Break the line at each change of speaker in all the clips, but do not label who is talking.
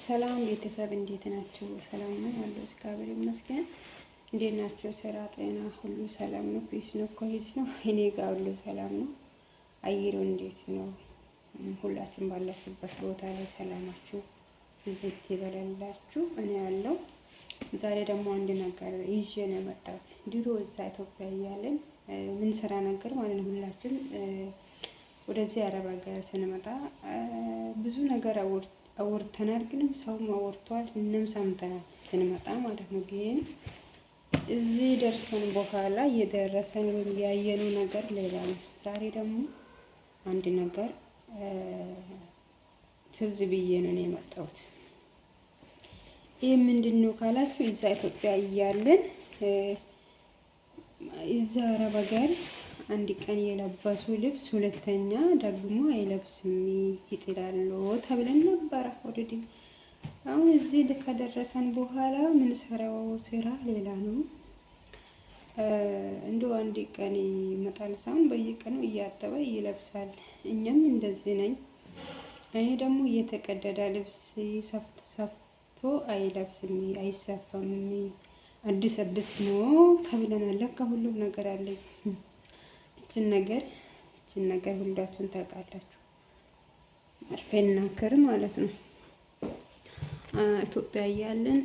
ሰላም ቤተሰብ እንዴት ናችሁ? ሰላም ነው ያለው፣ እግዚአብሔር ይመስገን። እንዴት ናችሁ? ስራ፣ ጤና ሁሉ ሰላም ነው? Peace ነው፣ كويس ነው። እኔ ጋር ሁሉ ሰላም ነው። አየሩ እንዴት ነው? ሁላችሁም ባላችሁበት ቦታ ላይ ሰላማችሁ ብዝት ይበላላችሁ። እኔ ያለው ዛሬ ደግሞ አንድ ነገር ይዤ ነው የመጣሁት። ድሮ እዛ ኢትዮጵያ እያለን ምን ስራ ነገር ማለት ነው፣ ሁላችን ወደዚህ አረብ ሀገር ስንመጣ ብዙ ነገር አውርተናል፣ ግንም ሰውም አውርቷል፣ እንም ሰምተናል ስንመጣ ማለት ነው። ግን እዚህ ደርሰን በኋላ እየደረሰን ወይም ያየነው ነገር ሌላ ነው። ዛሬ ደግሞ አንድ ነገር ትዝ ብዬ ነው የመጣሁት። ይህ ምንድን ነው ካላችሁ፣ እዛ ኢትዮጵያ እያለን እዛ አረብ ሀገር አንድ ቀን የለበሱ ልብስ ሁለተኛ ደግሞ አይለብስም ይጥላሉ ተብለን ነበረ። Already አሁን እዚህ ከደረሰን በኋላ ምንሰራው ስራ ሌላ ነው። እንደው አንድ ቀን ይመጣል ሳይሆን በየቀኑ እያጠበ ይለብሳል። እኛም እንደዚህ ነኝ። እኔ ደግሞ እየተቀደደ ልብስ ሰፍቶ ሰፍቶ አይለብስም፣ አይሰፋም። አዲስ አዲስ ነው ተብለናል። ለካ ሁሉም ነገር አለኝ። እችን ነገር ሁላችሁን ታውቃላችሁ። መርፌና ክር ማለት ነው። ኢትዮጵያ እያለን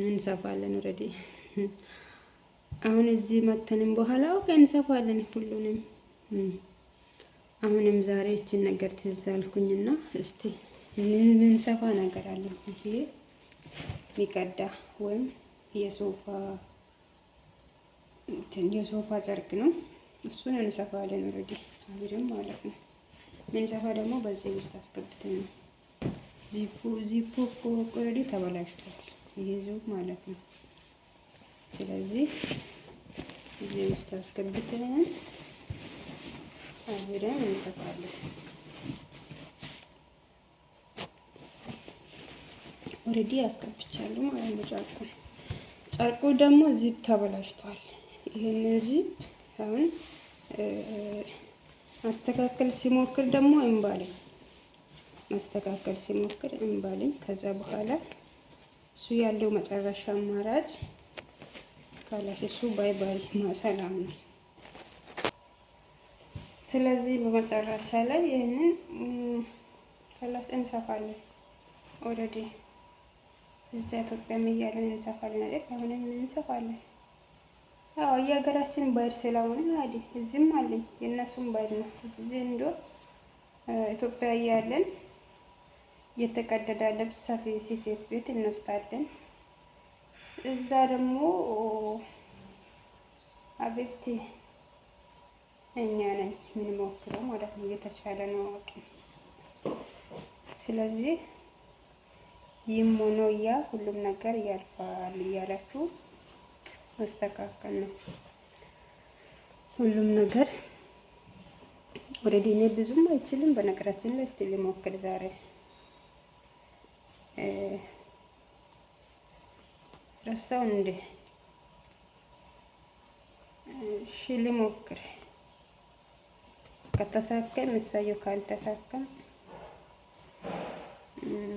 እንሰፋለን። Already አሁን እዚህ መተንም በኋላ okay እንሰፋለን ሁሉንም። አሁንም ዛሬ እችን ነገር ትዝ አልኩኝና እስቲ ምንሰፋ ነገር አለ። ይሄ ሚቀዳ ወይም የሶፋ እንትን የሶፋ ጨርቅ ነው። እሱን እንሰፋለን already አብረን ማለት ነው። ምንሰፋ ደግሞ በዚህ ውስጥ አስገብተን ነው። ዚፑ ዚፑ እኮ already ተበላሽቷል። ይሄ ዚፕ ማለት ነው። ስለዚህ እዚህ ውስጥ አስገብተን አብረን እንሰፋለን። Already አስገብቻለሁ ማለት ነው። ጨርቁን ጨርቁ ደግሞ ዚፕ ተበላሽቷል። ይሄንን ዚፕ አሁን ማስተካከል ሲሞክር ደግሞ እምባለኝ፣ ማስተካከል ሲሞክር እምባለኝ። ከዛ በኋላ እሱ ያለው መጨረሻ አማራጭ خلاص እሱ bye bye مع السلامة ነው። ስለዚህ በመጨረሻ ላይ ይህንን خلاص እንሰፋለን። Already እዛ ኢትዮጵያም እያለን እንሰፋለን አይደል? አሁንም እንሰፋለን። አዎ የሀገራችን ባህል ስለሆነ አይደል? እዚህም አለኝ የእነሱም ባህል ነው። እዚህ እንዶ ኢትዮጵያ እያለን የተቀደደ ልብስ ሰፊ ስፌት ቤት እንወስዳለን። እዛ ደግሞ حبيبتي እኛ ነን የምንሞክረው ማለት ነው። እየተቻለ ነው አቅም። ስለዚህ ይህም ሆኖ ያ ሁሉም ነገር ያልፋል እያላችሁ መስተካከል ነው ሁሉም ነገር። Already እኔ ብዙም አይችልም በነገራችን ላይ፣ እስቲ ልሞክር ዛሬ። ረሳው እንዴ? እሺ ልሞክር። ከተሳካም እሰየው፣ ካልተሳካም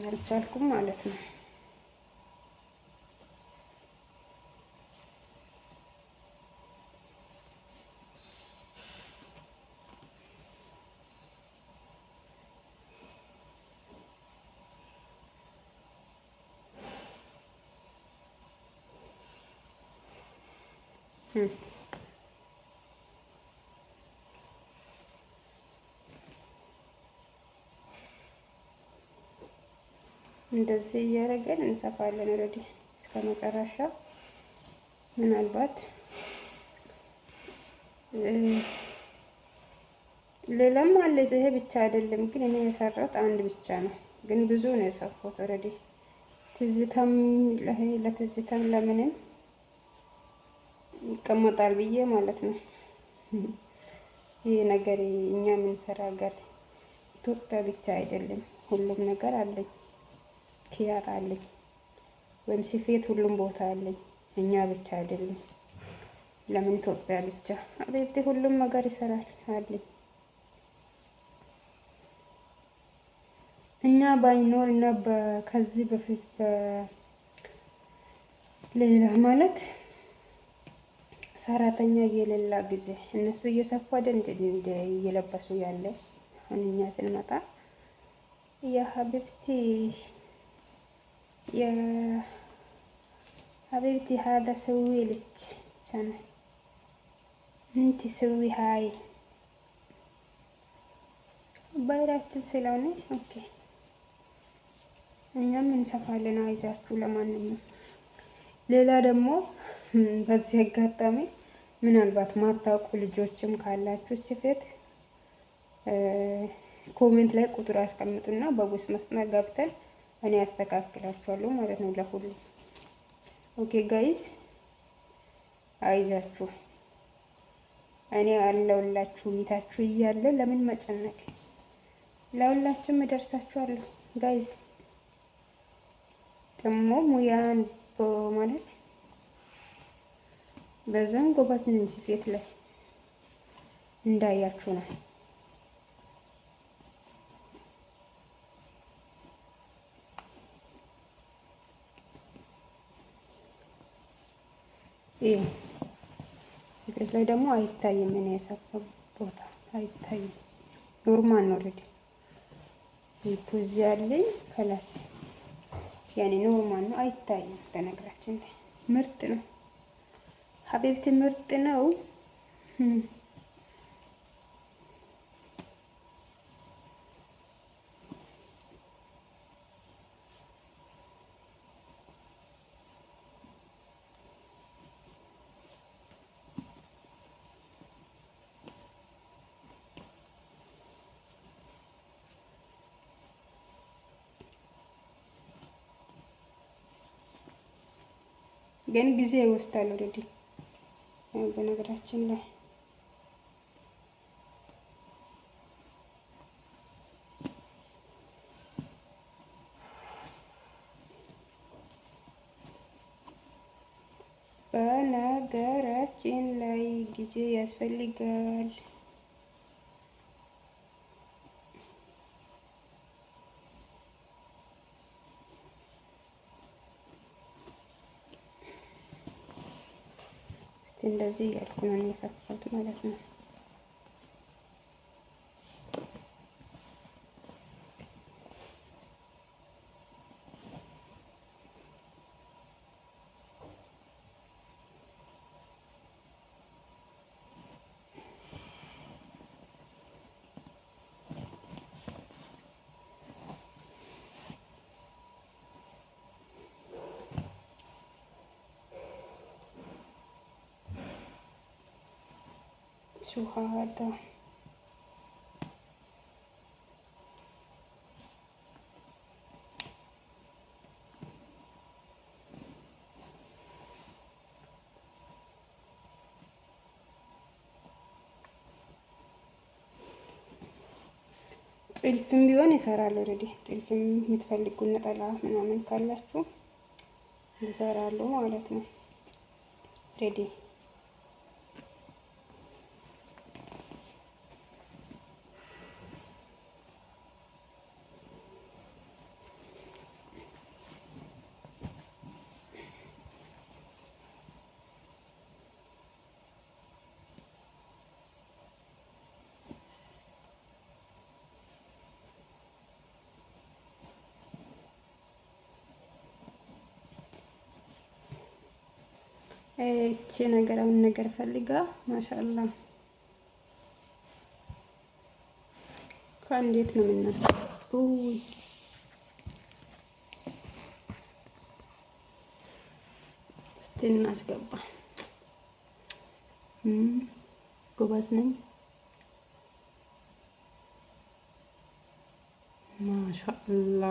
አልቻልኩም ማለት ነው። እንደዚህ እያደረገን እንሰፋለን already እስከ መጨረሻ። ምናልባት ሌላም አለ፣ ይሄ ብቻ አይደለም። ግን እኔ የሰራሁት አንድ ብቻ ነው፣ ግን ብዙ ነው የሰፋሁት already። ትዝታም ለትዝታም ለምንም ይቀመጣል ብዬ ማለት ነው። ይህ ነገር እኛ የምንሰራ ሀገር ኢትዮጵያ ብቻ አይደለም፣ ሁሉም ነገር አለኝ። خياطة አለኝ ወይም ስፌት ሁሉም ቦታ አለኝ። እኛ ብቻ አይደለም። ለምን ኢትዮጵያ ብቻ? حبيبتي ሁሉም ነገር ይሰራል አለኝ። እኛ ባይኖር እና ከዚህ በፊት በሌላ ማለት ሰራተኛ የሌላ ጊዜ እነሱ እየሰፉ አይደል እንደ እየለበሱ ያለ። አሁን እኛ ስንመጣ يا حبيبتي يا حبيبتي هذا سوي لك شنو انت سوي هاي ባህላችን ስለሆነ okay እኛም እንሰፋለን። አይዛችሁ። ለማንኛውም ሌላ ደግሞ በዚህ አጋጣሚ ምናልባት ማታውቁ ልጆችም ካላችሁ ስፌት comment ላይ ቁጥር አስቀምጡና በውስጥ መስመር ገብተን እኔ ያስተካክላችኋለሁ ማለት ነው ለሁሉ። Okay guys፣ አይዛችሁ፣ እኔ አለሁላችሁ። ቤታችሁ እያለ ለምን መጨነቅ? ለሁላችሁም እደርሳችኋለሁ guys። ደግሞ ሙያን ማለት በዛም ጎበዝ ነኝ ስፌት ላይ እንዳያችሁ ነው። ይኸው ስፌት ላይ ደግሞ አይታይም። እኔ የሰፋው ቦታ አይታይም። Normal ነው። Already ዚፑ እዚህ ያለኝ خلاص ያኔ normal ነው፣ አይታይም። በነገራችን ላይ ምርጥ ነው حبيبتي፣ ምርጥ ነው። ግን ጊዜ ይወስዳል already። በነገራችን ላይ በነገራችን ላይ ጊዜ ያስፈልጋል። እስቲ እንደዚህ እያልኩ ነው የሰፋሁት ማለት ነው። ሱሃዳ ጥልፍም ቢሆን ይሰራል። Already ጥልፍም የምትፈልጉ ነጠላ ምናምን ካላችሁ ይሰራሉ ማለት ነው። Ready። እቺ ነገር አሁን ነገር ፈልጋ ማሻአላ ከእንዴት ነው የምናስገባው? እስቲ እናስገባ። ጎበዝ ነኝ። ማሻአላ።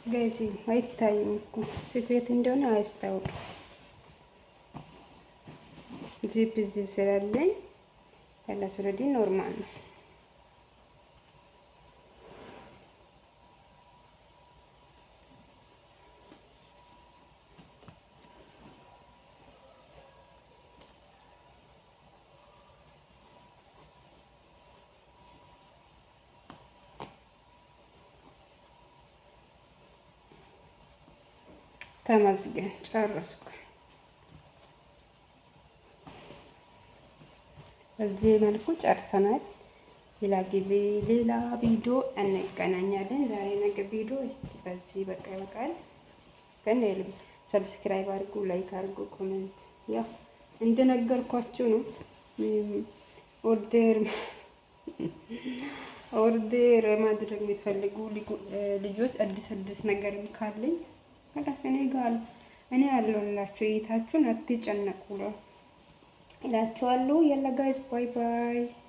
Guys፣ አይታይም እኮ ስፌት እንደሆነ አያስታውቅም። ዚፕ ዚፕ ስላለኝ ያላ already normal ነው። ተመስገን ጨረስኩ። በዚህ መልኩ ጨርሰናል። ሌላ ጊዜ ሌላ ቪዲዮ እንገናኛለን። ዛሬ ነገ ቪዲዮ በዚህ በቃ ይበቃል። ግን subscribe አድርጉ፣ like አድርጉ፣ comment ያው እንደነገርኳችሁ ነው። Order ማድረግ የምትፈልጉ ልጆች አዲስ አዲስ ነገርም ካለኝ ከላስ እኔ ጋር እኔ ያለሁላችሁ፣ እይታችሁን አትጨነቁ እላችኋለሁ። يلا guys, bye bye።